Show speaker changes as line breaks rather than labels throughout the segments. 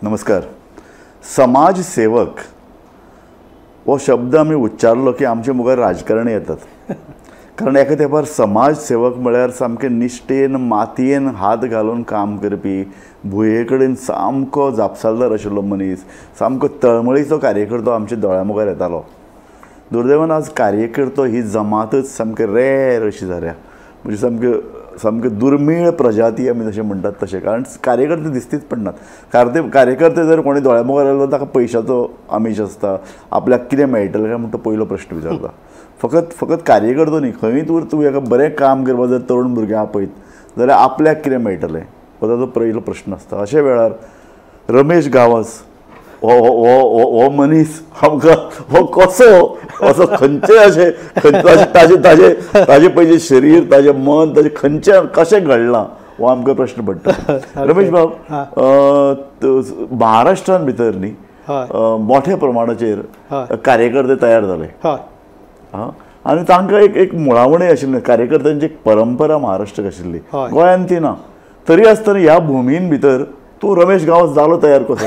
नमस्कार. समाज सेवक हो शब्द आमी उच्चारलो की आमचे मुखार राजकारणी येतात, कारण एका तेंपार समाज सेवक म्हळ्यार सामकें निश्ठेन मातयेन हात घालून काम करपी, भुंये कडेन सामको जापसालदार आशिल्लो मनीस, सामको तळमळीचो कार्यकर्तो आमच्या दोळ्या मुखार येतालो. दुर्दैवान आज कार्यकर्तो ही जमातच सामकी रेर अशी जाल्या, म्हणजे सामके सामके दुर्मीळ प्रजाती आमी जशें म्हणटात तशें, कारण कार्यकर्ते दिसतीच पडनात. कार्यकर्ते जर कोणी दोळ्या मुखार आयलो ताका पयशाचो आमीश आसता, आपल्याक कितें मेळटलें काय म्हण तो पयलो प्रश्न विचारता. फकत फकत कार्यकर्तो न्ही, खंयूय तूं एका बरें काम करपाक जर तरुण भुरग्यांक आपयत जाल्यार आपल्याक कितें मेळटलें हो ताजो पयलो प्रश्न आसता. अशे वेळार रमेश गांवस हो हो मनीस आमकां हो कसो असो खंयचे अशें खंयचे ताजे ताजे ताजे पयलीं शरीर, ताजें मन, ताजें खंयचें कशें घडलां हो आमकां प्रश्न पडटा. रमेश बाब, महाराष्ट्रान भितर न्ही मोठ्या प्रमाणाचेर कार्यकर्ते तयार जाले आनी तांकां एक एक मुळावणय आशिल्लें, कार्यकर्त्यांची एक परंपरा महाराष्ट्राक आशिल्ली, गोंयांत ती ना. तरी आसतना ह्या भुमीन भितर तूं रमेश गांवस जालो तयार कसो?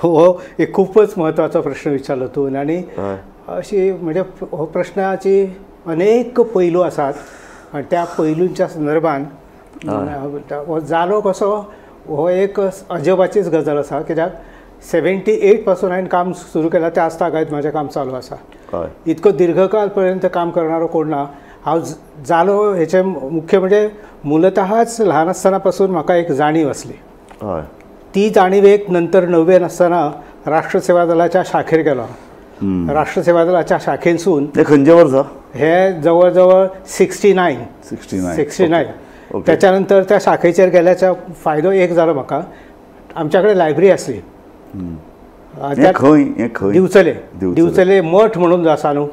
हो एक खूपच म्हत्वाचो प्रश्न विचारलो तूं, आनी अशी म्हणजे हो प्रश्नाची अनेक पैलू आसात आनी त्या पैलूंच्या संदर्भान हो जालो कसो हो एक अजबाचीच गजाल आसा. कित्याक 78 पासून हांवें काम सुरू केलां ते आज तागायत म्हाजें काम चालू आसा. इतको दीर्घकाल पर्यंत काम करणारो कोण ना. हांव जालो हेचें मुख्य म्हणजे मूलतःच ल्हान आसतना पासून म्हाका एक जाणीव आसली. ती जाणीव एक नंतर 9वेन आसतना राष्ट्र सेवा दलाच्या शाखेर गेलो. राष्ट्र सेवा दलाच्या शाखेनसून
खंयच्या वर्सा?
हे जवळ जवळ 69. त्याच्या नंतर त्या शाखेचेर गेल्याचा फायदो एक जालो म्हाका, आमच्या कडेन लायब्ररी आसली दिवचले, दिवचले मठ म्हणून जो आसा न्हू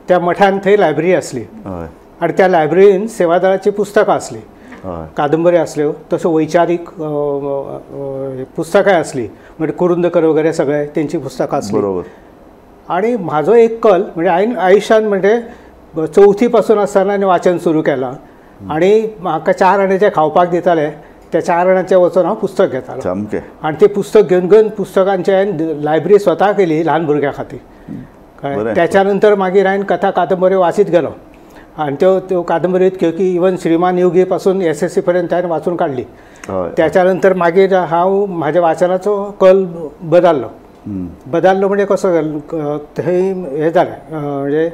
त्या मठान थंय लायब्ररी आसली आनी त्या लायब्ररीन सेवा दलाची पुस्तकां आसली, कादंबरी आसल्यो, तश्यो वैचारीक पुस्तकांय आसली, म्हणजे कुरुंदकर वगैरे सगळे तेंची पुस्तकां आसली.
बरोबर.
आनी म्हाजो एक कल म्हणजे हांवें आयुश्यान म्हणजे चवथी पासून आसतना हांवें वाचन सुरू केलां आनी म्हाका 4 आण्याचें खावपाक दिताले त्या 4 आण्याचें वचून हांव पुस्तक घेतालो आनी तें पुस्तक घेवन घेवन पुस्तकांचें हांवें लायब्ररी स्वता केली ल्हान भुरग्यां खातीर. कळ्ळें. त्याच्या नंतर मागीर हांवें कथा कादंबऱ्यो वाचीत गेलो आनी त्यो त्यो कादंबरी इतक्यो की इवन श्रीमान योगी पासून SSC पर्यंत हांवें वाचून काडली. त्याच्या नंतर मागीर हांव म्हाज्या वाचनाचो कल बदल्लो. बदल्लो म्हणजे कसो जालो थंय हें जालें म्हणजे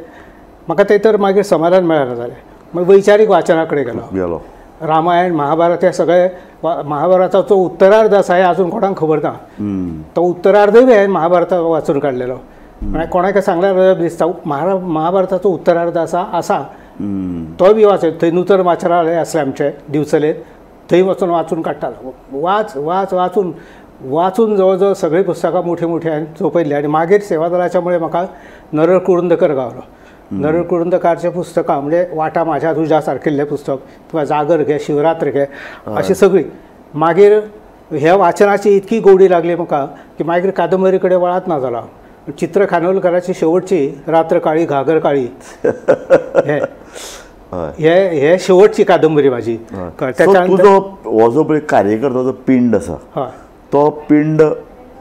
म्हाका थंय तर मागीर समाधान मेळना जालें. मागीर वैचारीक वाचना कडेन गेलो. रामायण महाभारत हे सगळे, महाभारताचो उत्तरार्ध आसा हें आजून कोणाक खबर ना, तो उत्तरार्धय बी हांवें महाभारत वाचून काडलेलो. म्हळ्यार कोणाक सांगल्यार दिसता महाभारताचो उत्तरार्ध आसा आसा तो बी वाचय. थंय नूतन वाचनालय आसलें आमचें दिवचलेंत, थंय वचून वाचून काडटालो. वाच वाच वाचून वाचून जवळ जवळ सगळीं पुस्तकां मोठी मोठी हांवें सोंपयलीं. आनी मागीर सेवा दलाच्या मुळे म्हाका नरळ कुरुंदकर गावलो. नरळ कुरुंदकारचें पुस्तकां म्हणजे वाटा माझ्या तुझ्या सारकिल्लें पुस्तक किंवा जागर घे, शिवरात्र घे, अशी सगळीं. मागीर ह्या वाचनाची इतकी गोडी लागली म्हाका की मागीर कादंबरी कडेन वळात ना जालो. चित्र खानोलकराची शेवटची रात्र काळी घागर काळी हे हे शेवटची कादंबरी म्हाजी.
तुजो हो जो पळय कार्यकर्त्याचो पिंड आसा तो पिंड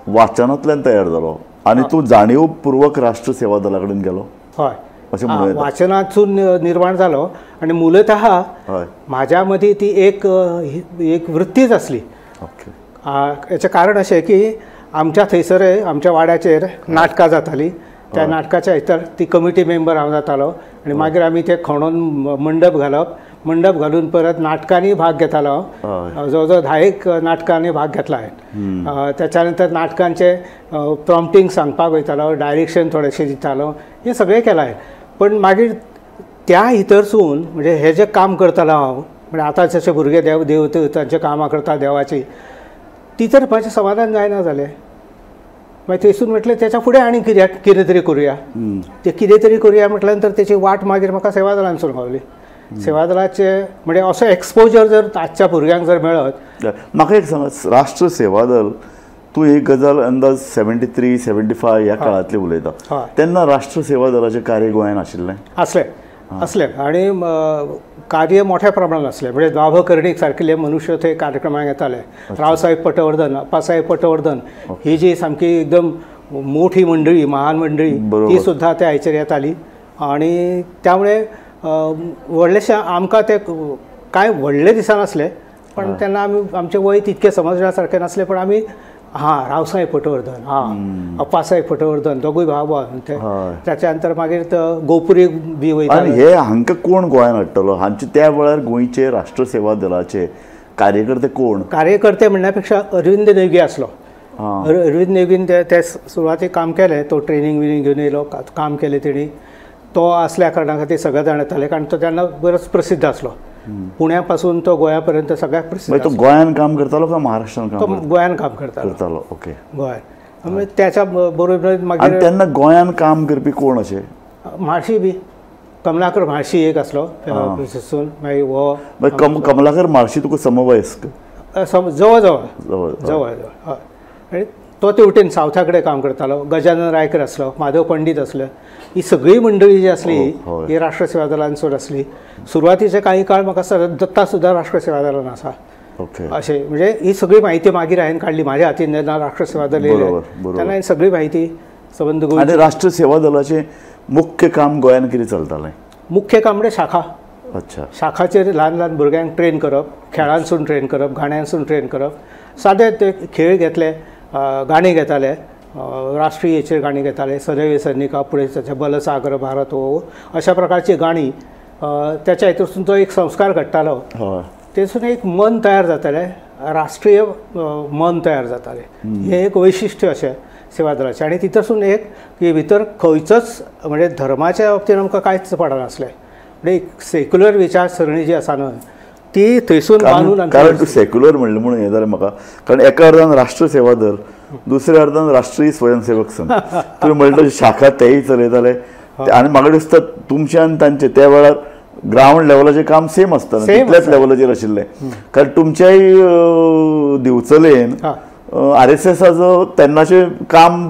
वाचनांतल्यान तयार जालो आनी तूं जाणीवपूर्वक राष्ट्र सेवा दला कडेन गेलो.
हय, अशें वाचनातून निर्माण जालो आनी मूलतः म्हाज्या मदीं ती एक एक वृत्तीच आसली. हेचें कारण अशें की आमच्या थंयसर आमच्या वाड्याचेर नाटकां जातालीं, त्या नाटकाच्या भितर ती कमिटी मेंबर हांव जातालो आनी मागीर आमी ते खणोन मंडप घालप, मंडप घालून परत नाटकांनी भाग घेतालो हांव. जवळ जवळ 10 नाटकांनी भाग घेतला हांवें. त्याच्या नंतर नाटकांचे प्रॉम्प्टींग सांगपाक वयतालो, डायरेक्शन थोडेशें दितालो, हें सगळें केलां हांवें. पण मागीर त्या भितरसून म्हणजे हें जें काम करतालो हांव, म्हणजे आतां जशे भुरगे देव देव तांचें कामां करता देवाची, ती तर म्हाजें समाधान जायना जालें. मागीर थंयसून म्हटलें त्याच्या फुडें आनी कित्याक कितें तरी करुया. तें कितें तरी करुया म्हटल्यार नंतर तेची वाट मागीर म्हाका सेवा दलानसून गावली. सेवा दलाचे म्हणजे असो एक्सपोजर जर आजच्या भुरग्यांक जर मेळत.
म्हाका एक सांग, राष्ट्र सेवा दल तूं एक गजाल अंदाज 73 75 ह्या काळांतली उलयता, तेन्ना राष्ट्र सेवा दलाचें कार्य गोंयांत आशिल्लें?
आसलें आसलें. आनी कार्य मोठ्या प्रमाणात आसलें. म्हणजे दाभो कर्णीक सारकिल्ले मनुष्य थंय कार्यक्रमाक येताले. रावसाहेब पटवर्धन, अप्पासाहेब पटवर्धन ही जी सामकी एकदम मोठी मंडळी, महान मंडळी, ती सुद्दां त्या हाचेर येताली. आनी त्यामुळे व्हडलेशें आमकां ते कांय व्हडले दिसनासले, पण तेन्ना आमी आमचें वय तितकें समजण्या सारकें नासलें, पण आमी हां रावसाहेब पटवर्धन, हां अप्पासाहेब पटवर्धन, दोगूय भाव भाव ते. ताच्या नंतर मागीर गोपुरी बी वयता.
आनी हे हांकां कोण गोंयांत हाडटलो? हांचे त्या वेळार गोंयचे राष्ट्र सेवा दलाचे कार्यकर्ते कोण?
कार्यकर्ते म्हणण्या पेक्षा अरविंद नेगी आसलो. अरविंद नेगीन ते सुरवातेक काम केलें, तो ट्रेनींग बिनींग घेवन येयलो, काम केलें तेणी. तो आसल्या कारणा खातीर सगळे जाण येताले, कारण तो तेन्ना बरोच प्रसिद्ध आसलो. पुण्या पासून तो गोंया पर्यंत सगळ्याक प्रसिद्ध.
तो गोंयान काम करतालो काय महाराष्ट्रान काम?
तो गोंयान काम करतालो.
ओके,
गोंयान. त्याच्या बरोबर मागीर
तेन्ना गोंयान काम करपी कोण अशे?
म्हाळशी बी, कमलाकर म्हाळशी एक आसलो, मागीर हो
कमलाकर म्हाळशी तुका समवयस्क?
जवळ जवळ जवळ जवळ. हय, आनी तो ते वटेन सावथा कडेन काम करतालो. गजानन रायकर आसलो, माधव पंडीत आसले, ही सगळी मंडळी जी आसली ही राष्ट्र सेवा दलांसून आसली. सुरवातीचे काही काळ म्हाका दत्ता सुद्दां राष्ट्र सेवा दलान आसा. अशें म्हणजे ही सगळी म्हायती मागीर हांवें काडली म्हाज्या हातीन. जेन्ना राष्ट्र सेवा दल येयलें तेन्ना हांवें सगळी म्हायती संबंद गोंय.
आनी राष्ट्र सेवा दलाचें मुख्य काम गोंयांत कितें चलतालें?
मुख्य काम म्हणजे शाखा.
अच्छा,
शाखाचेर ल्हान ल्हान भुरग्यांक ट्रेन करप, खेळांसून ट्रेन करप, गाण्यांसून ट्रेन करप. सादे ते खेळ घेतले, गाणी घेताले, राष्ट्रीयचेर गाणी घेताले, सदैव सैनिका, पुढे त्याचे बलसागर भारत हो, अशा प्रकारची गाणी. त्याच्या हितून तो एक संस्कार घडटालो, तेसून एक मन तयार जातालें, राष्ट्रीय मन तयार जातालें. हें एक वैशिश्ट्य अशें सेवा दलाचें. आनी तितून एक की भितर खंयचोच म्हणजे धर्माच्या बाबतीन आमकां कांयच पडनासलें. म्हणजे एक सेक्युलर विचारसरणी जी आसा न्हय ती थंयसून बांदून.
कारण तूं सेक्युलर म्हणलें म्हणून हें जालें म्हाका, कारण एका अर्दान राष्ट्र सेवा दल, दुसऱ्या अर्दान राष्ट्रीय स्वयंसेवक संघ. तुवें म्हणलें शाखा तेय चलयताले. आनी म्हाका दिसता तुमचें आनी तांचें त्या वेळार ग्रावंड लेवलाचें काम सेम आसतालें, तितल्याच लेवलाचेर आशिल्लें. कारण तुमच्याय दिवचलेन आरएसएसाचो तेन्नाचें काम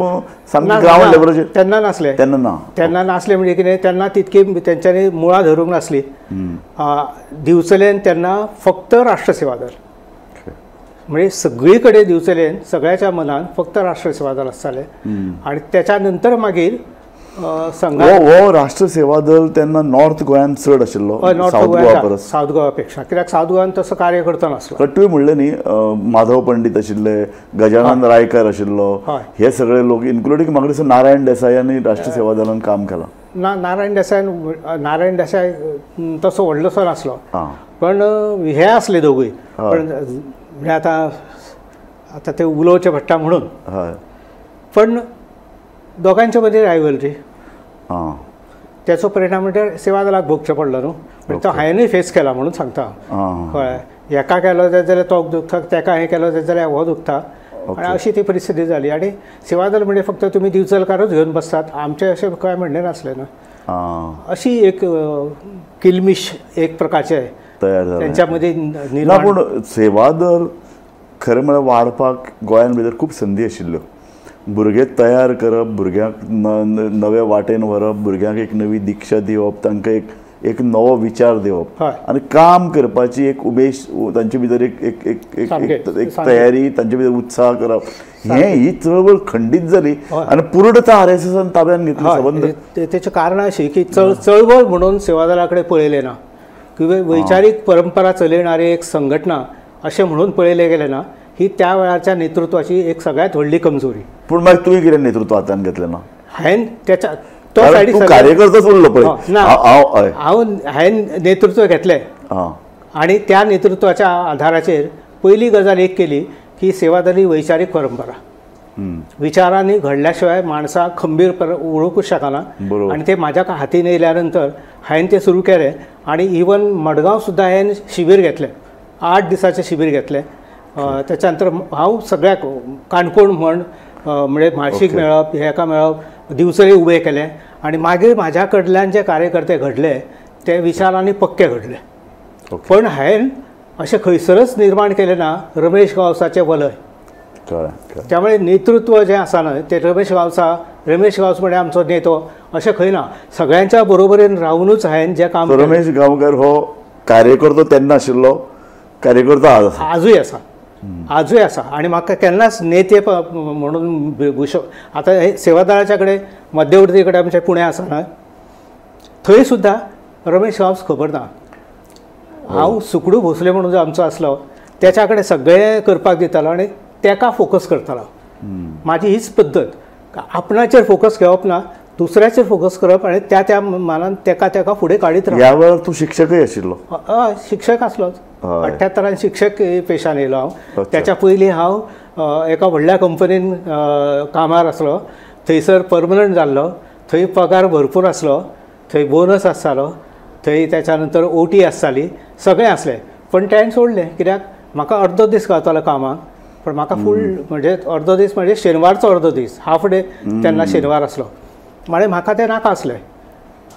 सामकें ग्रावंड लेवलाचेर
तेन्ना नासलें.
तेन्ना ना,
तेन्ना नासलें म्हणजे कितें, तेन्ना तितकी तेंच्यांनी मुळां धरूंक नासली. दिवचलेन तेन्ना फक्त राष्ट्र सेवा दल, म्हणजे सगळी कडेन दिवचलेन सगळ्याच्या मनान फक्त राष्ट्र सेवा दल आसतालें. आनी त्याच्या नंतर मागीर संघ
हो राष्ट्र सेवा दल तेन्ना नॉर्थ गोंयांत चड आशिल्लो
सावथ गोवा परस, सावथ गोवा पेक्षा, कित्याक सावथ गोवान तसो कार्यकर्तो नासलो.
तुवें म्हणलें न्ही माधव पंडीत आशिल्ले, गजानन रायकर आशिल्लो, हे सगळे लोक इन्क्लुडींग म्हाका दिसता नारायण देसाई आनी राष्ट्र सेवा दलान काम केलां.
ना, नारायण देसाय, नारायण देसाय तसो व्हडलोसो नासलो, पण हे आसले दोगूय. पण म्हणजे आतां आतां ते उलोवचें पडटा म्हणून, पण दोगांच्या मदीं रायवलरी, त्याचो परिणाम म्हणजे सेवा दलाक भोगचें पडलो न्हू. म्हणजे तो हांवेंनूय फेस केला म्हणून सांगता. कळ्ळें, हेका केलो जाल्यार तो दुखता, तेका हें केलो जाल्यार हो दुखता, आनी अशी ती परिस्थिती जाली. आनी सेवा दल म्हणजे फक्त तुमी दिवचलकारूच घेवन बसतात, आमचें अशें कांय म्हणणें नासलें न्हू. अशी एक किल्मिश एक प्रकारचें
तयार जालें
तेंच्या मदीं.
ना, पूण सेवा दल खरें म्हळ्यार वाडपाक गोंयांत भितर खूब संदी आशिल्ल्यो. भुरगे तयार करप, भुरग्यांक नवे वाटेन व्हरप, भुरग्यांक एक नवी दिक्षा दिवप, तांकां एक एक नवो विचार दिवप आनी काम करपाची एक उमेश तांचे भितर, एक एक एक एक तयारी तांचे भितर, उत्साह करप, हें ही चळवळ खंडीत जाली आनी पूर्णतः आरएसएसान ताब्यान घेतली संबंद.
तेचें कारण अशें की चळवळ म्हणून सेवा दला कडेन पळयलें ना, किंवा वैचारीक परंपरा चलयणारी एक संघटना अशें म्हणून पळयलें गेलें ना. ही त्या वेळाच्या नेतृत्वाची एक सगळ्यांत व्हडली कमजोरी.
पूण मागीर तुवें कितें नेतृत्व हातान घेतलें ना?
हांवें त्याच्या तो
सायडीक कार्यकर्तोच उरलो पळय
ना, हांव हांवें नेतृत्व घेतलें आनी त्या नेतृत्वाच्या आधाराचेर पयली गजाल एक केली की सेवा दल ही वैचारीक परंपरा, विचारांनी घडल्या शिवाय माणसां खंबीर उरूंकूच शकना. आनी ते म्हाज्या हातीन येयल्या नंतर हांवें तें सुरू केलें. आनी इवन मडगांव सुद्दां हांवें शिबीर घेतलें, 8 दिसाचें शिबीर घेतलें. त्याच्या नंतर हांव सगळ्याक काणकोण म्हण म्हणजे म्हाळशीक मेळप, हेका मेळप, दिवचले उबे केले. आनी मागीर म्हाज्या कडल्यान जे कार्यकर्ते घडले ते विचारांनी पक्के घडले. पण हांवें अशें खंयसरच निर्माण केलें ना रमेश गांवसाचें वलय. त्यामुळे नेतृत्व जें आसा न्हय तें रमेश गांवसा, रमेश गांवस म्हणजे आमचो नेतो अशें खंय ना, सगळ्यांच्या बरोबरीन रावुनूच हांवें जें काम.
रमेश गांवकर हो कार्यकर्तो तेन्ना आशिल्लो, कार्यकर्तो आज आसा,
आजूय आसा, आजूय आसा. आनी म्हाका केन्नाच नेते म्हणून भूश आतां हे सेवादळाच्या कडेन मध्यवर्ती कडेन आमच्या पुणे आसा न्हय, थंय सुद्दां रमेश गांवस खबर ना. हांव सुकडू भोसले म्हणून जो आमचो आसलो त्याच्या कडेन सगळें करपाक दितालो आनी तेका फोकस करतालो. म्हाजी हीच पद्दत, आपणाचेर फोकस घेवप ना, दुसऱ्याचेर फोकस करप आनी त्या त्या मानान तेका तेका फुडें काडीत रावप.
ह्या वेळार तूं शिक्षकय आशिल्लो?
हय, शिक्षक आसलोच. 78 शिक्षक पेशान येयलो हांव. त्याच्या पयलीं हांव एका व्हडल्या कंपनीन कामार आसलो, थंयसर परमनंट जाल्लो, थंय पगार भरपूर आसलो, थंय बोनस आसतालो, थंय त्याच्या नंतर ओटी आसताली, सगळें आसलें. पण तें सोडलें कित्याक म्हाका अर्दो दीस गावतालो कामाक, पण म्हाका फूल म्हणजे अर्दो दीस म्हणजे शेनवारचो अर्दो दीस, हाफ डे तेन्ना शेनवार आसलो, म्हणजे म्हाका तें नाका आसलें.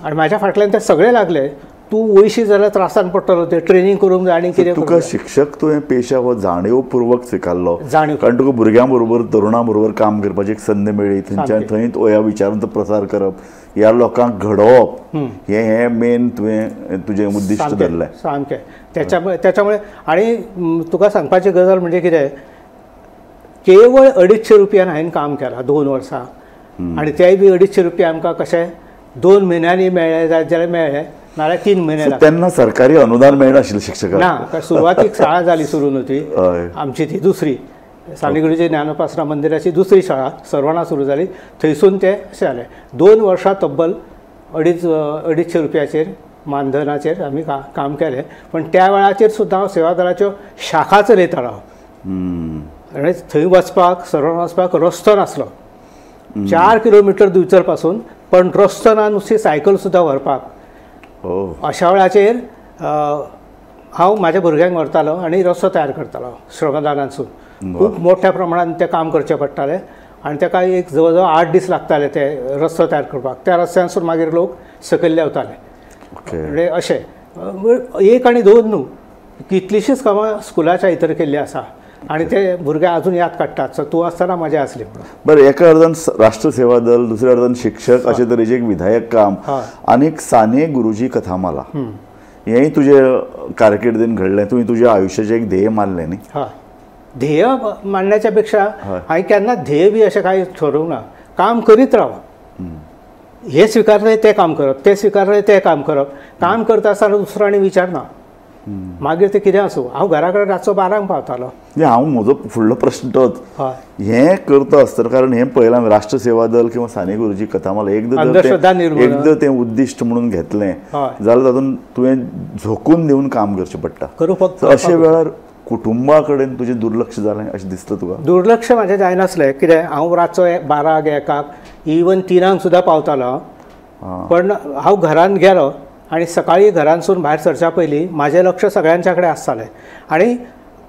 आनी म्हाज्या फाटल्यान ते सगळे लागले, तूं वयशी जाल्यार त्रासान पडटलो, ते ट्रेनींग करूंक जाय आनी कितें.
तुका शिक्षक तुवें पेशा हो जाणीवपूर्वक स्विकारलो,
जाणीव,
कारण तुका भुरग्यां बरोबर तरुणां बरोबर काम करपाची एक संद मेळ्ळी, थंयच्यान थंय ह्या विचारांचो प्रसार करप, ह्या लोकांक घडोवप, हें हें मेन तुवें तुजें उद्दिश्ट धरलें.
सामकें. त्याच्यामुळे आनी तुका सांगपाची गजाल म्हणजे कितें, केवळ 250 रुपयान हांवें काम केलां 2 वर्सां, आनी तेय बी 250 रुपया आमकां कशें 2 म्हयन्यांनी मेळ्ळे जायत जाल्यार मेळ्ळे, नाल्यार 3 म्हयने.
तेन्ना सरकारी अनुदान मेळनाशिल्लें शिक्षकांक?
ना, सुरवातीक शाळा जाली सुरू न्हू आमची, ती दुसरी साने गुरुजी ज्ञानोपासना मंदिराची दुसरी शाळा सर्वणा सुरू जाली, थंयसून ते अशें जालें. 2 वर्सां तब्बल 250 रुपयाचेर मानधनाचेर आमी काम केलें. पण त्या वेळाचेर सुद्दां हांव सेवा दलाच्यो शाखा चलयतालो हांव. आनी थंय वचपाक सर्वणा वचपाक रस्तो नासलो, 4 किलोमिटर दिवचल पासून, पण रस्तो ना, नुस्ती सायकल सुद्दां व्हरपाक. अशा वेळाचेर हांव म्हाज्या भुरग्यांक व्हरतालो आनी रस्तो तयार करतालो श्रमदानांतसून. खूब मोठ्या प्रमाणान तें काम करचें पडटालें आनी तेका एक जवळ जवळ 8 दीस लागताले ते रस्तो तयार करपाक. त्या रस्त्यानसून मागीर लोक सकयल देंवताले. म्हणजे अशें 1 आनी 2 न्हू, कितलींशींच कामां स्कुलाच्या भितर केल्लीं आसा आनी ते भुरगे अजून याद काडटात, सो तूं आसतना मजा आसली म्हणून.
बरें, एका अर्दान राष्ट्र सेवा दल, दुसऱ्या अर्दान शिक्षक, अशे तरेचें एक विधायक काम, आनी एक साने गुरुजी कथामाला, हेंय तुजे कारकिर्दीन घडलें. तुवें तुज्या आयुश्याचें एक ध्येय मानलें न्ही?
हय, ध्येय मांडण्याच्या पेक्षा हांवें केन्ना ध्येय बी अशें कांय ठरोवंक ना. काम करीत रावप, हें स्विकारलें तें काम करप, तें स्विकारलें तें काम करप. काम करता आसतना दुसरो आनी विचार ना, मागीर तें कितें आसूं. हांव घरा कडेन रातचो 12 पावतालो.
हांव म्हजो फुडलो प्रश्न तोच, हें करता आसतना, कारण हें पळयलां राष्ट्र सेवा दल किंवा साने गुरुजी कथामाला, एकदां तें उद्दिश्ट म्हणून घेतलें जाल्यार तातूंत तुवें झोकून दिवन काम करचें पडटा. अशे वेळार कुटुंबा कडेन तुजें दुर्लक्ष जालें अशें दिसता तुका?
दुर्लक्ष म्हाजें जायनासलें, कितें हांव रातचो 12, 1 इवन 3 सुद्दां पावतालो. पण हांव घरांत गेलो आनी सकाळीं घरांतसून भायर सरच्या पयलीं म्हाजें लक्ष सगळ्यांच्या कडेन आसतालें आनी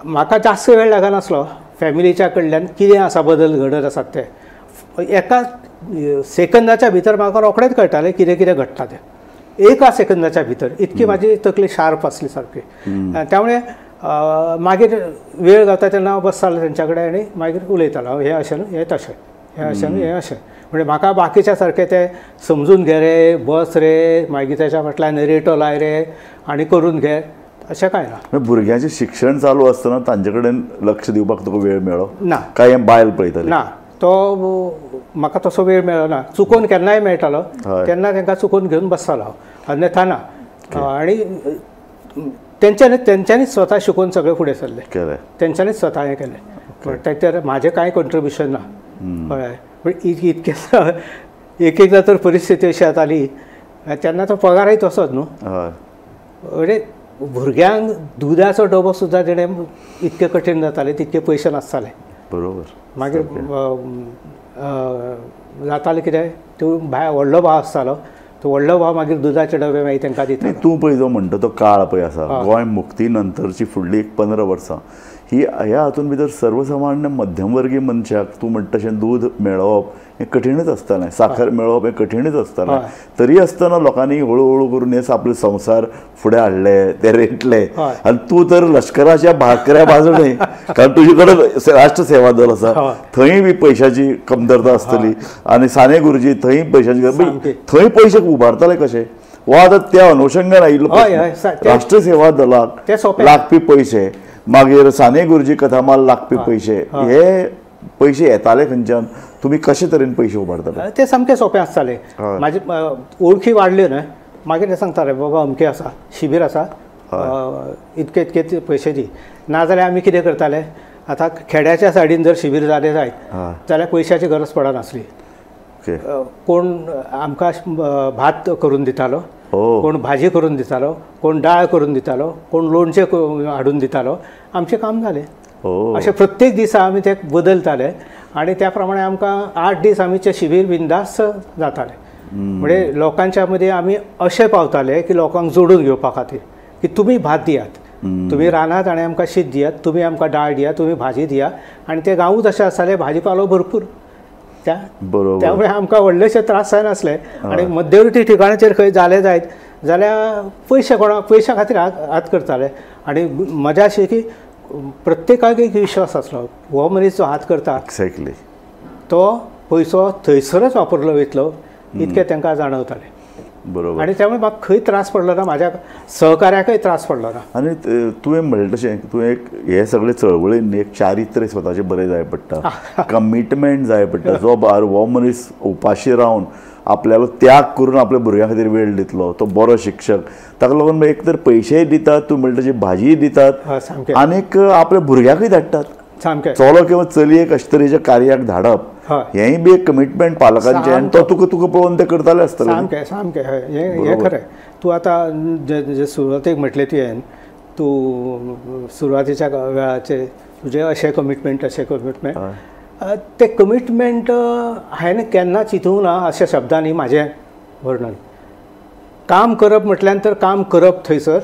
म्हाका जास्त वेळ लागनासलो फॅमिलीच्या कडल्यान कितें आसा बदल घडत आसात ते एका सेकंदाच्या भितर म्हाका रोखडेंच कळटालें कितें कितें घडटा तें, एका सेकंदाच्या भितर. इतकी म्हाजी तकली शार्प आसली सारकी. त्यामुळे मागीर वेळ गावता तेन्ना हांव बसतालो तेंच्या कडेन आनी मागीर उलयतालो, हें अशें न्हू, हें तशें, हें अशें न्हू, हें अशें. म्हणजे म्हाका बाकीच्या सारकें तें समजून घे रे, बस रे, मागीर तेच्या फाटल्यान रेटो लाय रे आनी करून घे, अशें कांय ना.
भुरग्यांचें शिक्षण चालू आसतना तांचे कडेन लक्ष दिवपाक तुका वेळ मेळ्ळो
ना?
काय बायल पळयताली
ना, तो म्हाका तसो वेळ मेळ्ळो ना. चुकोन केन्नाय मेळटालो तेन्ना तांकां चुकोन घेवन बसतालो हांव, अन्यथा ना. आनी तेंच्यांनीच स्वता शिकून सगळें फुडें सरलें, तेंच्यांनीच स्वता हें केलें. ताचेर म्हाजें कांय कंट्रिब्युशन ना. कळ्ळें? पण इतकें एक एकदां तर परिस्थिती अशी जाताली तेन्ना तो पगारय तसोच न्हू. म्हणजे भुरग्यांक दुदाचो डबो सुद्दां तेणें इतकें कठीण जातालें, तितके पयशे नासताले.
बरोबर.
मागीर जातालें कितें, तो भायर व्हडलो भाव आसतालो, तो व्हडलो भाव मागीर दुदाचे डबे मागीर तांकां दिता.
तूं पळय जो म्हणटा तो काळ पळय आसा, गोंय मुक्ती नंतरची फुडली एक 15 वर्सां ही ह्या हातून भितर सर्वसामान्य मध्यमवर्गीय मनशाक तूं म्हणटा तशें दूद मेळोवप हें कठीणच आसतालें, साखर मेळोवप हें कठीणच आसतालें. तरी आसतना लोकांनी हळू हळू करून हे आपले संवसार फुडें हाडले, ते रेटले. आनी तूं तर लश्कराच्या भाकऱ्या बाजूने, कारण तुजे कडेन राष्ट्र सेवा दल आसा, थंय बी पयशाची कमतरता आसतली, आनी साने गुरुजी थंय पयशाची, थंय पयशे उबारताले कशे? हो आतां त्या अनुशंगान आयिल्लो राष्ट्र सेवा दलाक लागपी पयशे, मागीर साने गुरुजी कथामाल लागपी पयशे, हे पयशे येताले खंयच्यान? तुमी कशे तरेन पयशे उबारताले?
ते सामके सोंपें आसताले. म्हाजी ओळखी वाडल्यो न्हय मागीर ते सांगताले बाबा अमकें आसा शिबीर आसा इतके इतके पयशे दी. नाजाल्यार आमी कितें करताले, आतां खेड्याच्या सायडीन जर शिबीर जालें जायत जाल्यार पयशाची गरज पडनासली. कोण आमकां भात करून दितालो, कोण भाजी करून दितालो, कोण डाळ करून दितालो, कोण लोणचें हाडून दितालो. आमचें काम जालें. अशें प्रत्येक दिसा आमी ते बदलताले आनी त्या प्रमाणे आमकां 8 दीस आमचें शिबीर बिंदास जातालें. म्हणजे लोकांच्या मदीं आमी अशें पावताले की लोकांक जोडून घेवपा खातीर की तुमी भात दियात, तुमी रानात आनी आमकां शीत दियात, तुमी आमकां डाळ दियात, तुमी भाजी दियात. आनी ते गांवूच अशें आसताले भाजीपालो भरपूर, त्यामुळे आमकां व्हडलेशे त्रास जायनासले. आनी मध्यवर्ती ठिकाणाचेर खंय जालें जायत जाल्यार पयशे कोणा पयशा खातीर हात करताले. आनी मजा अशी की प्रत्येकाक एक विश्वास आसलो, हो मनीस जो हात करता
एक्झॅक्टली
तो पयसो थंयसरच वापरलो वयतलो इतकें तांकां जाणवतालें.
बरोबर.
आनी त्यामुळे म्हाका खंय त्रास पडलो ना, म्हाज्या सहकार्याकय त्रास पडलो ना.
आनी तुवें म्हणलें तशें तुवें एक हे सगळे चळवळीन एक चारित्र्य स्वताचें बरें जाय पडटा, कमिटमेंट जाय पडटा. जो बार हो मनीस उपाशी रावन आपल्यालो त्याग करून आपल्या भुरग्यां खातीर वेळ दितलो तो बरो शिक्षक, ताका लागून एक तर पयशेय दितात, तूं म्हणटा तशी भाजीय दितात आनीक आपल्या भुरग्याकूय धाडटात.
सामकें
चलो किंवा चलयेक अशे तरेच्या कार्याक धाडप हेंय बी एक कमिटमेंट पालकांचें, आनी तो तुका तुका पळोवन ते करताले आसतले.
सामकें सामकें हय, हें खरें. तूं आतां जे सुरवातेक म्हटलें तुवें, तूं सुरवातेच्या वेळाचेर तुजें अशें कमिटमेंट अशें कमिटमेंट, तें कमिटमेंट हांवें केन्ना चिंतूंक ना अशा शब्दांनी म्हाजें वर्णन. काम करप म्हटल्यान तर काम करप थंयसर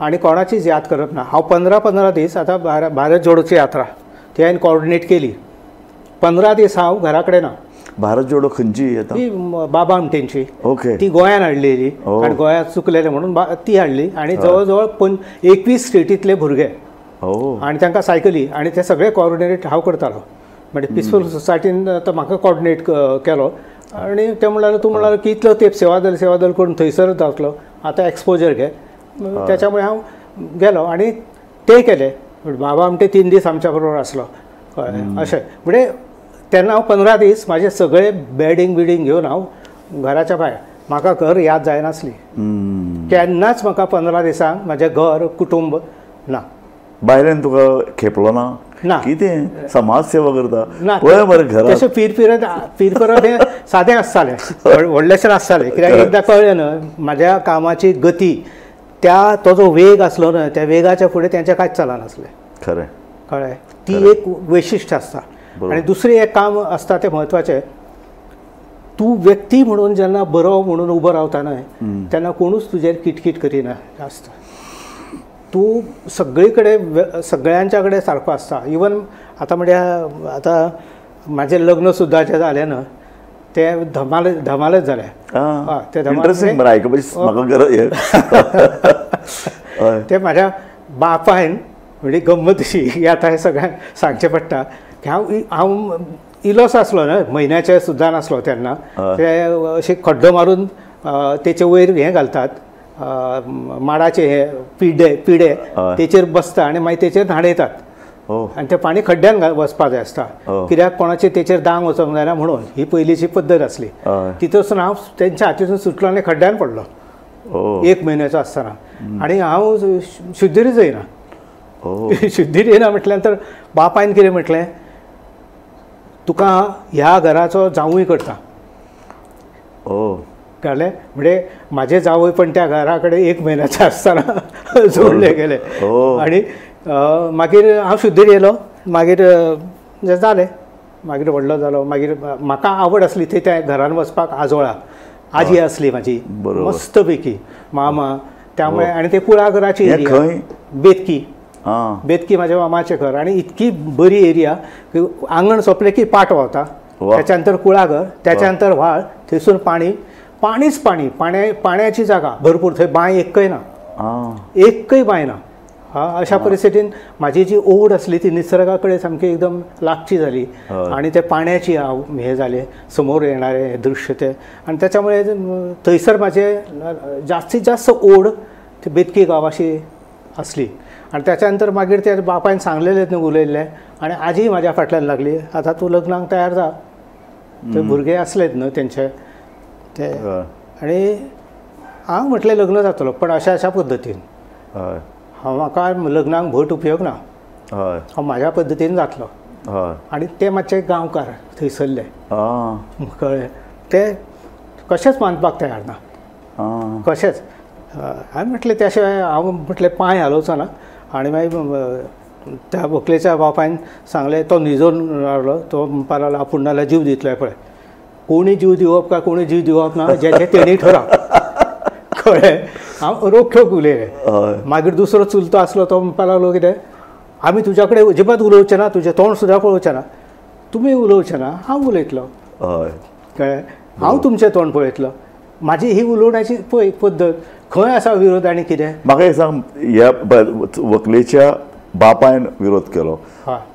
आनी कोणाचीच याद करप ना. हांव 15-15 दीस आतां भारत जोडोची यात्रा ती हांवें कॉर्डिनेट केली. 15 दीस हांव घरा कडेन ना.
भारत जोडो खंयची
ती? बाबा आमटेंची.
ओके.
ती गोंयान हाडलेली कारण गोंयांत चुकलेलें म्हणून ती हाडली. आनी जवळ जवळ 21 स्टेटींतले भुरगे आनी तांकां सायकली आनी ते सगळे कॉर्डिनेट हांव करतालो. म्हणजे पिसफूल सोसायटीन तो म्हाका कॉर्डिनेट केलो आनी ते म्हणल्यार तूं म्हणल्यार की इतलो तेंप सेवा दल सेवा दल करून थंयसरच जातलो, आतां एक्सपोजर घे. त्याच्यामुळे हांव गेलो आनी ते केले. बाबा आमटे 3 दीस आमच्या बरोबर आसलो. कळ्ळें अशें म्हणजे तेन्ना हांव 15 दीस म्हाजे सगळे बॅडींग बिडींग घेवन हांव घराच्या भायर. म्हाका घर याद जायनासली केन्नाच. म्हाका 15 दिसांक म्हाजें घर कुटुंब ना.
भायल्यान तुका खेपलो ना?
ना.
कितें समाज सेवा करता ना पळय मरे घरा
तशें फिरपरत हें सादें आसतालें, व्हडलेशें नासतालें. कित्याक एकदां कळ्ळें न्हय म्हाज्या कामाची गती, त्या तो जो वेग आसलो न्हय त्या वेगाच्या फुडें तेंचें कांयच चलनासलें.
खरें.
कळ्ळें. ती एक वैशिश्ट आसता. आनी दुसरें एक काम आसता तें म्हत्वाचें, तूं व्यक्ती म्हणून जेन्ना बरो म्हणून उबो रावता न्हय तेन्ना कोणूच तुजेर किटकीट करिना जास्त. तूं सगळे कडेन सगळ्यांच्या कडेन सारको आसता. इवन आतां म्हणजे आतां म्हाजें लग्न सुद्दां जें जालें न्हय तें धमाल धमालच जालें. तें धमाल तें म्हाज्या बापायन म्हणजे गम्मत अशी ही आतां हें सगळ्यांक सांगचें पडटा की हांव हांव इलोसो आसलो न्हय, म्हयन्याचे सुद्दां नासलो तेन्ना. ते अशे खड्डो मारून तेचे वयर हें घालतात, माडाचे हे पिडे पिडे तेचेर बसता आनी मागीर तेचेर न्हाणयतात आनी तें पाणी खड्ड्यान वचपा जाय आसता कित्याक कोणाचे तेचेर दांग वचोंक जायना म्हणून. ही पयलींची पद्दत आसली. तितून हांव तेंच्या हातीसून सुटलो आनी खड्ड्यान पडलो 1 म्हयन्याचो आसतना. आनी हांव शुद्धीरच येयना. शुद्धीर येयना म्हटल्यार तर बापायन कितें म्हटलें, तुका ह्या घराचो जावूय करता. कळ्ळें. म्हणजे म्हाजें जावय पण त्या घरा कडेन 1 म्हयन्याचें आसतना जोडले गेले. आनी मागीर हांव शुद्धीर येयलो. मागीर जालें, मागीर व्हडलो जालो. मागीर म्हाका आवड आसली ती त्या घरान वचपाक. आजोळा आजी आसली म्हाजी मस्त पैकी, मामा, त्यामुळे. आनी ते कुळागराची एरिया बेतकी, बेतकी म्हाज्या मामाचें घर. आनी इतकी बरी एरिया की आंगण सोंपलें की पाट व्हांवता, त्याच्या नंतर कुळागर, त्याच्या नंतर व्हाळ, थंयसून पाणी, पाणीच पाणी, पाण्याची जागा भरपूर. थंय बांय एकय ना, एकय बांय ना. अशा परिस्थितीन म्हाजी जी ओड आसली ती निसर्गा कडेन सामकी एकदम लागची जाली आनी ते पाण्याची हे जाले समोर येणारे दृश्य ते, आनी त्याच्यामुळे थंयसर म्हाजे जास्तीत जास्त ओड ती बेतकी गांवाशी आसली. आनी त्याच्या नंतर मागीर ते बापायन सांगलेलें न्हू उलयल्लें आनी आजी म्हाज्या फाटल्यान लागली, आतां तूं लग्नाक तयार जा. ते भुरगे आसलेच न्हू तेंचे ते, आनी हांव म्हटलें लग्न जातलो पण अशा अशा पद्दतीन, हांव म्हाका लग्नाक भट उपयोग ना, हांव म्हाज्या पद्दतीन जातलो. आनी ते मातशे गांवकार थंयसरले, कळ्ळें, ते कशेंच मानपाक तयार ना, कशेंच. हांवें म्हटलें त्या शिवाय हांव म्हटलें पांय हालोवचो ना. आनी मागीर त्या व्हंकलेच्या बापायन सांगलें, तो न्हिजोवन रावलो, तो म्हणपाक लागलो आपूण नाल्यार जीव दितलो पळय, कोणी जीव दिवप काय कोणी जीव दिवप ना जें तेणी ठराव, कळ्ळें. हांव रोखठोक उलयलें. मागीर दुसरो चुलतो आसलो तो म्हणपाक लागलो कितें, आमी तुज्या कडेन अजिबात उलोवचें ना, तुजें तोंड सुद्दां पळोवचें ना, तुमी उलोवचें ना, हांव उलयतलो, कळ्ळें, हांव तुमचें तोंड पळयतलो. म्हाजी ही उलोवण्याची पळय पद्दत खंय आसा विरोध आनी कितें.
म्हाका एक सांग, ह्या व्हंकलेच्या बापायन विरोध केलो,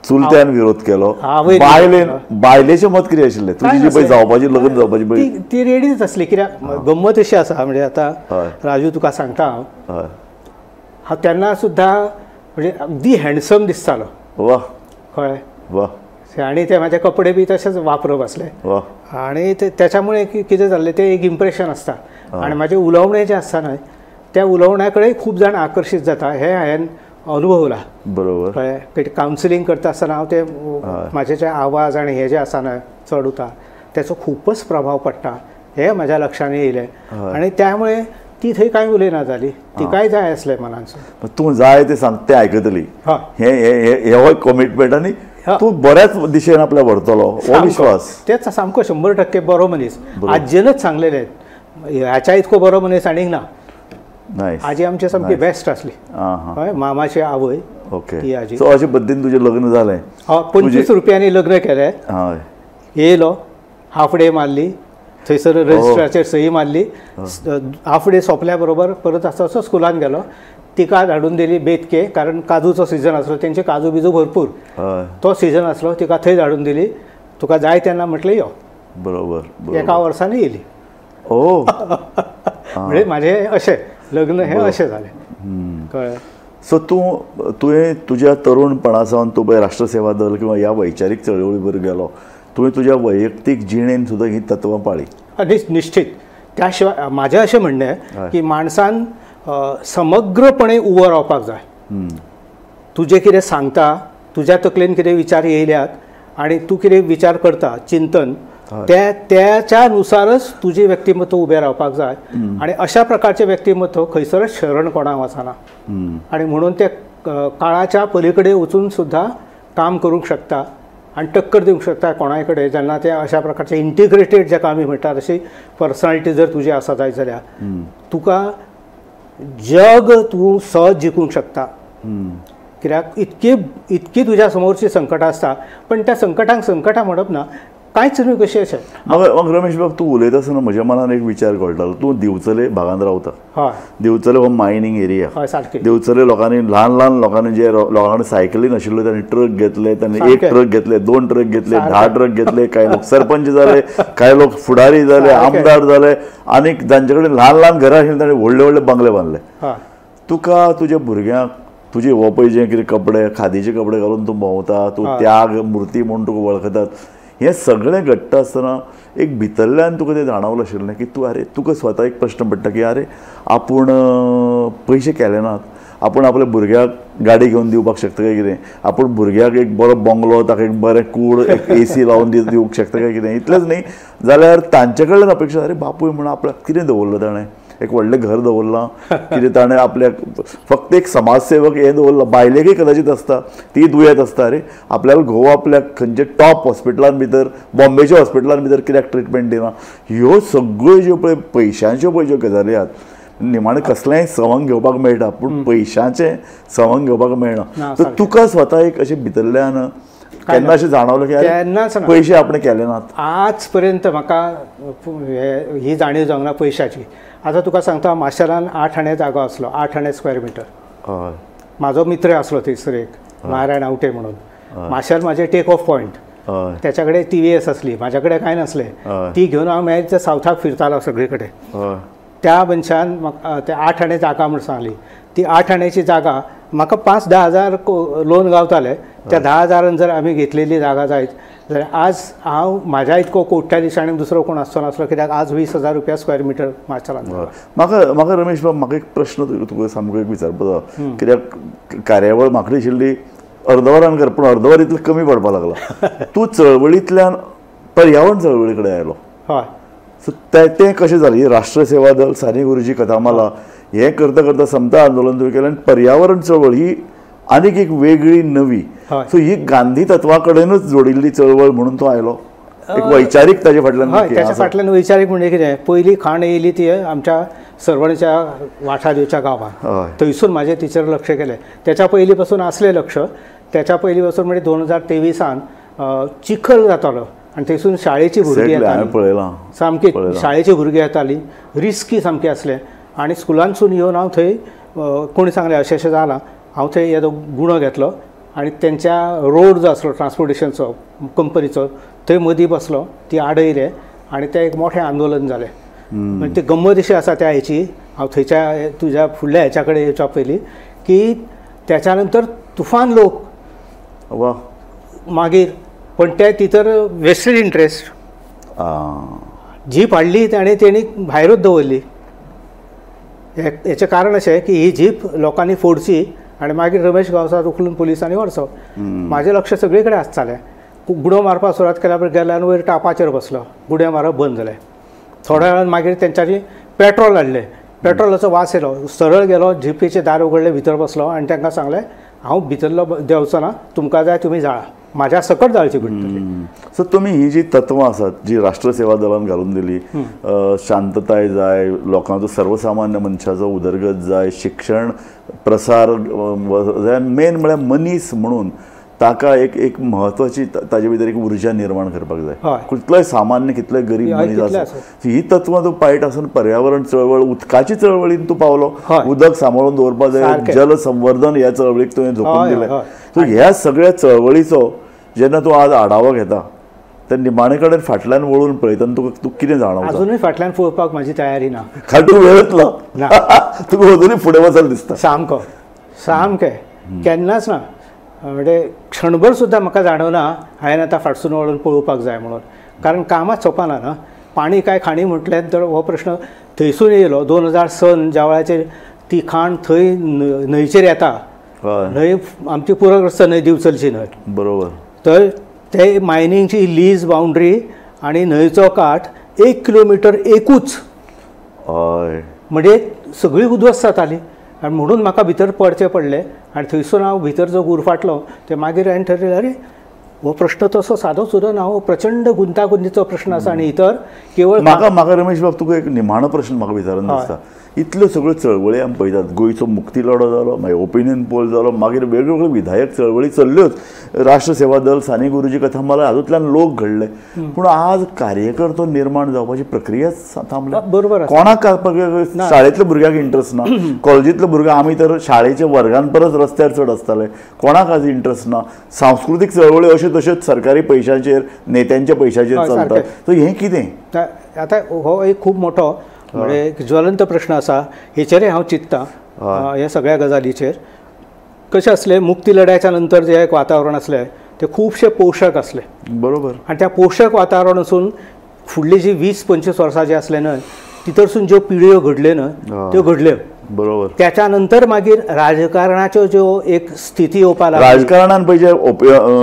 चुलत्यान विरोध केलो, बायलेन, बायलेचें मत कितें आशिल्लें? तुजी जी पळय जावपाची लग्न जावपाची पळय
ती रेडीच आसली. कित्याक गम्मत अशी आसा म्हणजे आतां राजू तुका सांगता हांव, हांव तेन्ना सुद्दां म्हणजे अगदी हँडसम दिसतालो,
वा,
कळ्ळें,
वा,
आनी ते म्हाजे कपडे बी तशेंच वापरप आसले, आनी तेच्यामुळे कितें जाल्लें तें एक इम्प्रेशन आसता. आनी म्हाजें उलोवणें जें आसता न्हय त्या उलोवण्या कडेन खूब जाण आकर्शीत जाता, हें हांवें अनुभवला,
बरोबर,
कळ्ळें. कावन्सिलींग करता आसतना हांव ते म्हाजे जे आवाज आनी हे जे आसा न्हय चड उतार तेचो खूबच प्रभाव पडटा हें म्हाज्या लक्षान येयलें. आनी त्यामुळे ती थंय कांय उलयना जाली, तिकाय जाय आसलें मनानसून
तूं जाय तें सांग तें आयकतली, हें हो कमिटमेंट आनी तूं बऱ्याच दिशेन आपल्या व्हरतलो हो विश्वास.
तेच सामको 100% बरो मनीस, आजयेनच सांगलेलें ह्याच्या इतको बरो मनीस आनीक ना. आजी आमची सामकी बेस्ट आसली, हय, मामाची आवय,
ओके,
ती आजी.
सो अशे पद्दतीन तुजें लग्न जालें?
हय, 25 रुपयांनी लग्न केलें, येयलो, हाफ डे मारली, थंयसर रजिस्ट्राचेर सही मारली, हाफ डे सोंपल्या बरोबर परत आसता असो स्कुलान गेलो, तिका धाडून दिली बेतके, कारण काजूचो सिजन आसलो, तेंचे काजू बिजू भरपूर, तो सिजन आसलो, तिका थंय धाडून दिली, तुका जाय तेन्ना म्हटलें यो,
बरोबर,
एका वर्सांनी येयली.
ओ,
म्हणजे म्हाजें अशें लग्न हें अशें जालें, कळ्ळें.
सो तूं तुवें तुज्या तरुणपणा सावन तूं पळय राष्ट्रसेवा दल किंवा ह्या वैचारीक चळवळी बरोबर गेलो, तुवें तुज्या वैयक्तीक जिणेन सुद्दां ही तत्वां पाळी.
निश्चित. त्या शिवाय म्हाजें अशें म्हणणें की माणसान समग्रपणे उबो रावपाक जाय. तुजें कितें सांगता, तुज्या तकलेन कितें विचार येयल्यात आनी तूं कितें विचार करता, चिंतन, त्याच्या नुसारच तुजें व्यक्तिमत्व उबें रावपाक जाय. आनी अशा प्रकारचें व्यक्तिमत्व खंयसरच शरण कोणाक वचना, आनी म्हणून ते काळाच्या पलीकडे वचून सुद्दां काम करूंक शकता आनी टक्कर दिवंक शकता कोणाय कडेन. जेन्ना ते अशा प्रकारचे इंटिग्रेटेड जाका आमी म्हणटात अशी पर्सनालिटी जर तुजी आसा जायत जाल्यार तुका जग तूं सहज जिखूंक शकता. कित्याक इतकी इतकी तुज्या समोरची संकटां आसता, पण त्या संकटांक संकटां म्हणप ना, कांयच न्हय कशें अशें.
म्हाका रमेश बाब तूं उलयता आसतना म्हज्या मनान एक विचार घोळटालो, तूं दिवचले भागान रावता,
हय,
दिवचले हो मायनींग एरिया,
हय सारकें.
दिवचले लोकांनी ल्हान ल्हान लोकांनी जे लोकां कडेन सायकली नाशिल्ल्यो तांणी ट्रक घेतले, तांणी एक ट्रक घेतले, 2 ट्रक घेतले, 10 ट्रक घेतले, कांय लोक सरपंच जाले, कांय लोक फुडारी जाले, आमदार जाले, आनी जांचे कडेन ल्हान ल्हान घरां आशिल्लीं तांणी व्हडले व्हडले बंगले बांदले. तुका तुज्या भुरग्यांक तुजे हो पळय जे कितें कपडे खादीचे कपडे घालून तूं भोंवता, तूं त्याग मूर्ती म्हूण तुका वळखतात, हें सगळें घडटा आसतना एक भितरल्यान तुका तें जाणवलें आशिल्लें की तूं अरे तुका स्वता एक प्रश्न पडटा की अरे आपूण पयशे केले नात, आपूण आपल्या भुरग्याक गाडी घेवन दिवपाक शकता काय कितें, आपूण भुरग्याक एक बरो बंगलो, ताका एक बरें कूड, एक एसी लावन दिवंक शकता काय कितें. इतलेंच न्ही जाल्यार तांचे कडल्यान अपेक्षा, अरे बापूय म्हूण आपल्याक कितें दवरलां ताणें, एक व्हडलें घर दवरलां, कितें ताणें आपल्याक फक्त एक समाजसेवक हें दवरलां. बायलेकय कदाचित आसता, ती दुयेंत आसता, अरे आपल्याला घोव आपल्याक खंयचे टॉप हॉस्पिटलान भितर, बॉम्बेच्या हॉस्पिटलान भितर कित्याक ट्रिटमेंट दिना. ह्यो सगळ्यो ज्यो पळय पयशांच्यो पळय ज्यो गजाली आहात, निमाणें कसलेंय सवंग घेवपाक मेळटा पूण पयशांचें सवंग घेवपाक मेळना. तर तुका स्वता एक अशें भितरल्यान केन्ना अशें जाणवलें की
केन्नाच
पयशे आपणे केले नात?
आज पर्यंत म्हाका ही जाणीव जावंक ना पयशाची. आतां तुका सांगता, माशेलान 8 आणे जागो आसलो, 8 आणे स्क्वेअर मिटर.
हय.
म्हाजो मित्र आसलो थंयसर एक नारायण आवटे म्हणून, माशेल म्हाजें टेक ऑफ पॉयंट, त्याच्या कडेन TVS आसली, म्हाज्या कडेन कांय नासलें, ती घेवन हांव मागीर त्या सावथाक फिरतालो सगळे कडेन. त्या मनशान म्हाका ते 8 आणे जागा म्हूण सांगली, ती 8 आण्याची जागा म्हाका 5-10 हजार लोन गावताले. त्या 10 हजारान जर आमी घेतलेली जागा जायत जाल्यार आज हांव म्हाज्या इतको कोट्याधीश आनी दुसरो कोण आसचो नासलो, कित्याक आज 20,000 रुपया स्क्वेअर मिटर माशेलान.
म्हाका म्हाका रमेश बाब म्हाका एक प्रश्न तुका सामको एक विचारपाचो, कित्याक कार्यावळ म्हाका आशिल्ली अर्दवरान कर, पूण अर्दवर इतलें कमी पडपाक लागला. तूं चळवळींतल्यान पर्यावरण चळवळी कडेन आयलो,
हय,
सो तें कशें जालें? राष्ट्र सेवा दल, साने गुरुजी कथामाला हें करता करता समता आंदोलन तुवें केलें आनी पर्यावरण चळवळ ही आनीक एक वेगळी नवी, सो ही गांधी तत्वा कडेनूच जोडिल्ली चळवळ म्हणून तो आयलो, एक वैचारीक ताजे फाटल्यान.
हय, त्याच्या फाटल्यान वैचारीक म्हणजे कितें, पयली खाण येयली ती आमच्या सरवणच्या वाठादेवच्या गांवांत, थंयसून म्हाजें तिचेर लक्ष गेलें. त्याच्या पयलीं पासून आसलें लक्ष, त्याच्या पयलीं पासून म्हणजे 2023 चिखल जातालो आनी थंयसून शाळेची भुरगीं येतालीं, सामकी शाळेची भुरगीं येतालीं, रिस्की सामकें आसलें. आनी स्कुलांतसून येवन हांव थंय कोणी सांगलें अशें अशें जालां, हांव थंय येदो गुणो घेतलो आनी तेंच्या रोड जो आसलो ट्रान्सपोर्टेशनचो कंपनीचो थंय मदीं बसलो, ती आडयले आनी तें एक मोठें आंदोलन जालें. म्हणजे ती गंमत अशी आसा त्या हेची, हांव थंयच्या तुज्या फुडल्या हेच्या कडेन येवच्या पयलीं, की त्याच्या नंतर तुफान लोक
वा
मागीर, पण ते तितर वेस्टेड इंट्रस्ट, जीप हाडली आनी तेणी भायरूच दवरली. हेचें कारण अशें की ही जीप लोकांनी फोडची आनी मागीर रमेश गांवसार उखलून पुलिसांनी व्हरचो. म्हाजें लक्ष सगळे कडेन आसतालें. गुडो मारपाक सुरवात केल्या पळय गेलो आनी वयर टापाचेर बसलो, गुडे मारप बंद जालें. थोड्या वेळान मागीर तेंच्यांनी पेट्रोल हाडलें, पेट्रोलाचो वास येयलो, सरळ गेलो जिपीचें दार उगडलें, भितर बसलो आनी तांकां सांगलें हांव भितरलो देंवचो ना, तुमकां जाय तुमी जाळा, म्हाज्या सकट जाळची पडटली.
सो तुमी ही जी तत्वां आसात जी राष्ट्र सेवा दलान घालून दिली, शांतताय जाय, लोकांचो सर्वसामान्य मनशाचो उदरगत जाय, शिक्षण प्रसार जाय, मेन म्हळ्यार मनीस म्हणून ताका एक एक म्हत्वाची ताजे भितर एक उर्जा निर्माण करपाक जाय, कितलोय सामान्य कितलोय गरीब मनीस आसा, ही तत्वां तूं पायट आसून पर्यावरण चळवळ, उदकाची चळवळीन तूं पावलो, उदक सांबाळून दवरपाक जाय, जल संवर्धन ह्या चळवळीक तुवें झोकून दिलें. सो ह्या सगळ्या चळवळीचो जेन्ना तूं आज आढावो घेता ते निमाणे कडेन फाटल्यान वळून पळयता तुका तूं कितें जाणवता?
अजुनूय फाटल्यान पळोवपाक म्हाजी तयारी ना,
कारण तूं वेळच ना, तुका अजुनूय फुडें वचत दिसता.
सामको सामकें केन्नाच ना, म्हणजे क्षणभर सुद्दां म्हाका जाणवना हांवें आतां फाटसून वळून पळोवपाक जाय म्हणून, कारण कामाच सोंपना ना. पाणी काय खाणी म्हटलें तर हो प्रश्न थंयसून येयलो 2000 ज्या वेळाचेर ती खाण थंय न्हंयचेर येता, न्हंय आमची पूरग्रस्त न्हंय दिवचलची न्हंय,
बरोबर,
तर ते मायनिंगची लीज बाउंड्री आनी न्हंयचो काठ 1 किलोमिटर एकूच, म्हणजे सगळी उद्ध्वस्त जाताली. आनी म्हणून म्हाका भितर पडचें पडलें आनी थंयसून हांव भितर जो गुरफाटलो ते मागीर हांवें ठरयलें अरे हो प्रश्न तसो सादोच उरना, हो प्रचंड गुंतागुंतीचो प्रश्न आसा. आनी इतर केवळ
म्हाका म्हाका रमेश बाब तुका एक निमाणो प्रश्न म्हाका विचारून दिसता, इतल्यो सगळ्यो चळवळी आमी पळयतात, गोंयचो मुक्ती लढो जालो, मागीर ओपिनियन पोल जालो, मागीर वेगवेगळ्यो विधायक चळवळी चल्ल्योच, राष्ट्र सेवा दल, साने गुरुजी कथामाला, हातूंतल्यान लोक घडले, पूण आज कार्यकर्तो निर्माण जावपाची प्रक्रियाच थांबल्या.
बरोबर,
कोणाक शाळेंतल्या भुरग्यांक इंट्रस्ट ना, कॉलेजींतल्या भुरग्यांक, आमी तर शाळेच्या वर्गान परस रस्त्यार चड आसताले, कोणाक आज इंट्रस्ट ना. सांस्कृतीक चळवळी अश्यो तश्योच सरकारी पैशांचेर, नेत्यांच्या पैशांचेर चलतात, सो हें कितें?
आतां हो एक खूब मोठो म्हणजे एक ज्वलंत प्रश्न आसा, हेचेरय हांव चिंतता ह्या सगळ्या गजालीचेर. कशें आसलें, मुक्ती लढ्याच्या नंतर जें एक वातावरण आसलें तें खुबशें पोशक आसलें,
बरोबर,
आनी त्या पोशक वातावरणासून फुडली जी 20-25 वर्सां जी आसलें न्हय तितरसून ज्यो पिळयो घडल्यो न्हय त्यो घडल्यो,
बरोबर.
त्याच्या नंतर मागीर राजकारणाच्यो ज्यो एक स्थिती येवपाक लागली,
राजकारणान पळय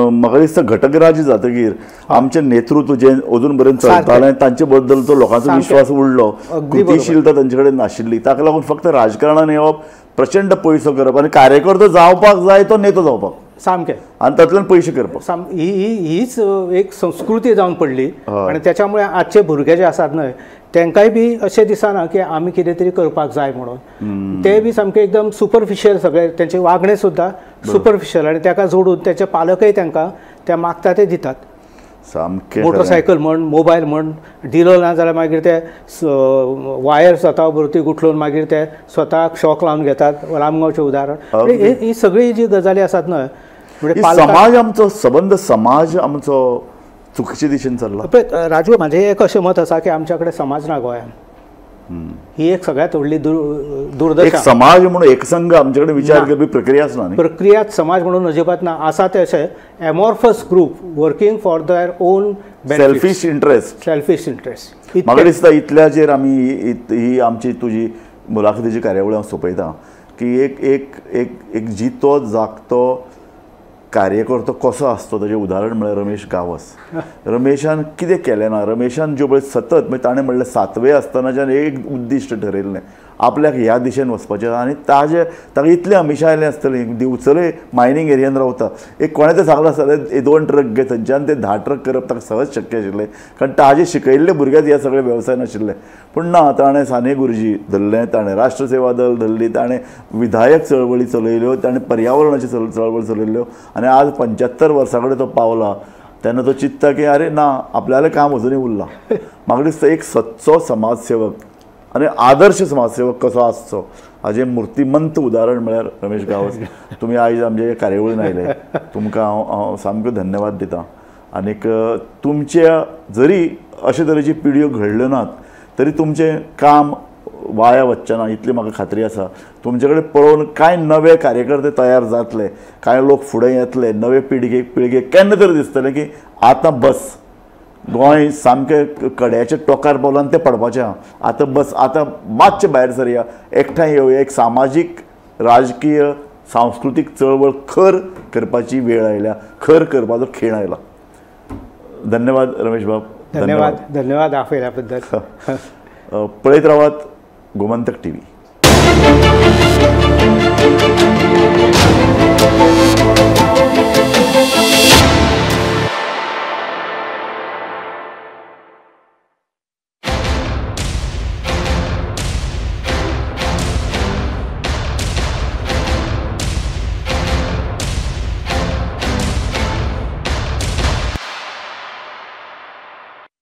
म्हाका दिसता घटक राज्य जातकीर आमचें नेतृत्व जें अजून पर्यंत चलतालें तांचे बद्दल तो लोकांचो विश्वास उडलो, कृतीशीलता तांचे कडेन नाशिल्ली, ताका लागून फक्त राजकारणान येवप, प्रचंड पयसो करप आनी कार्यकर्तो जावपाक जाय तो नेतो जावपाक,
सामकें,
आनी तातूंतल्यान पयशे करप,
ही हीच एक संस्कृती जावन पडली. आनी त्याच्यामुळे आजचे भुरगे जे आसात न्हय तांकांय बी अशें दिसना की आमी कितें तरी करपाक जाय म्हणून, ते बी सामके एकदम सुपरफिशियल, सगळे तांचे वागणें सुद्दां सुपरफिशियल, आनी ताका जोडून ताचे पालकय तांकां ते मागता ते दितात.
सामकें.
मोटरसायकल म्हण, मोबायल म्हण दिलो ना जाल्यार मागीर ते वायर स्वता भोवती गुठलून मागीर ते स्वताक शॉक लावन घेतात. लामगांवचें उदाहरण. ही सगळी जी गजाली आसात न्हय, म्हणजे
समाज आमचो सबंद समाज आमचो चुकीचे दिशेन चल्ला.
पळय राजू, म्हाजें एक अशें मत आसा की आमच्या कडेन समाज ना गोंयान. ही एक सगळ्यांत व्हडली दुर्दशा.
समाज म्हणून एकसंघ आमचे कडेन विचार करपी प्रक्रियाच ना.
प्रक्रियाच समाज म्हणून अजिबात ना. आसा ते अशे amorphous group working for their own
selfish interest.
Selfish interest.
म्हाका दिसता इतल्याचेर आमी ही आमची तुजी मुलाखतीची कार्यावळ हांव सोंपयता की एक एक एक एक जितो जागतो कार्यकर्तो कसो आसतो ताजें उदाहरण म्हळ्यार रमेश गांवस. रमेशान कितें केलें ना, रमेशान ज्यो पळय सतत म्हणजे ताणें म्हणलें सातवे आसतनाच्यान एक उद्दिश्ट ठरयल्लें आपल्याक ह्या दिशेन वचपाचें आनी ताजे ताका इतलें अमिशा आयलें आसतलें. दिवचले मायनींग एरियान रावता, एक कोणें तें सांगलां आसतलें 2 ट्रक घे, थंयच्यान ते 10 ट्रक करप ताका सहज शक्य आशिल्लें, कारण ताजे शिकयल्ले भुरग्याक ह्या सगळे वेवसाय नाशिल्ले. पूण ना, ताणें साने गुरुजी धरलें, ताणें राष्ट्र सेवा दल धरली, ताणें विधायक चळवळी चलयल्यो, ताणें पर्यावरणाची चळवळ चलयल्यो आनी आज 75 वर्सां कडेन तो पावला तेन्ना तो चिंतता की अरे ना, आपल्यालें काम अजुनूय उरलां. म्हाका दिसता एक सच्चो समाजसेवक आनी आदर्श समाजसेवक कसो आसचो हाजें मूर्तिमंत उदाहरण म्हळ्यार रमेश गांवस. तुमी आयज आमचे कार्यावळीन आयले, तुमकां हांव सामको धन्यवाद दितां. आनीक तुमच्या जरी अशे तरेची पिढयो घडल्यो नात तरी तुमचें काम वाया वचचें ना इतली म्हाका खात्री आसा. तुमचे कडेन पळोवन कांय नवे कार्यकर्ते तयार जातले, कांय लोक फुडें येतले, नवे पिळगेक केन्ना तरी दिसतलें की आतां बस, गोंय सामकें कड्याच्या टोकार पावलां आनी तें पडपाचें आहा, आतां बस, आतां मातशें भायर सरया, एकठांय येवया, एक सामाजीक राजकीय सांस्कृतीक चळवळ खर करपाची वेळ आयल्या, खर करपाचो खीण आयला. धन्यवाद रमेश बाब.
धन्यवाद, धन्यवाद आपयल्या बद्दल.
पळयत रावात गोमंतक टीव्ही.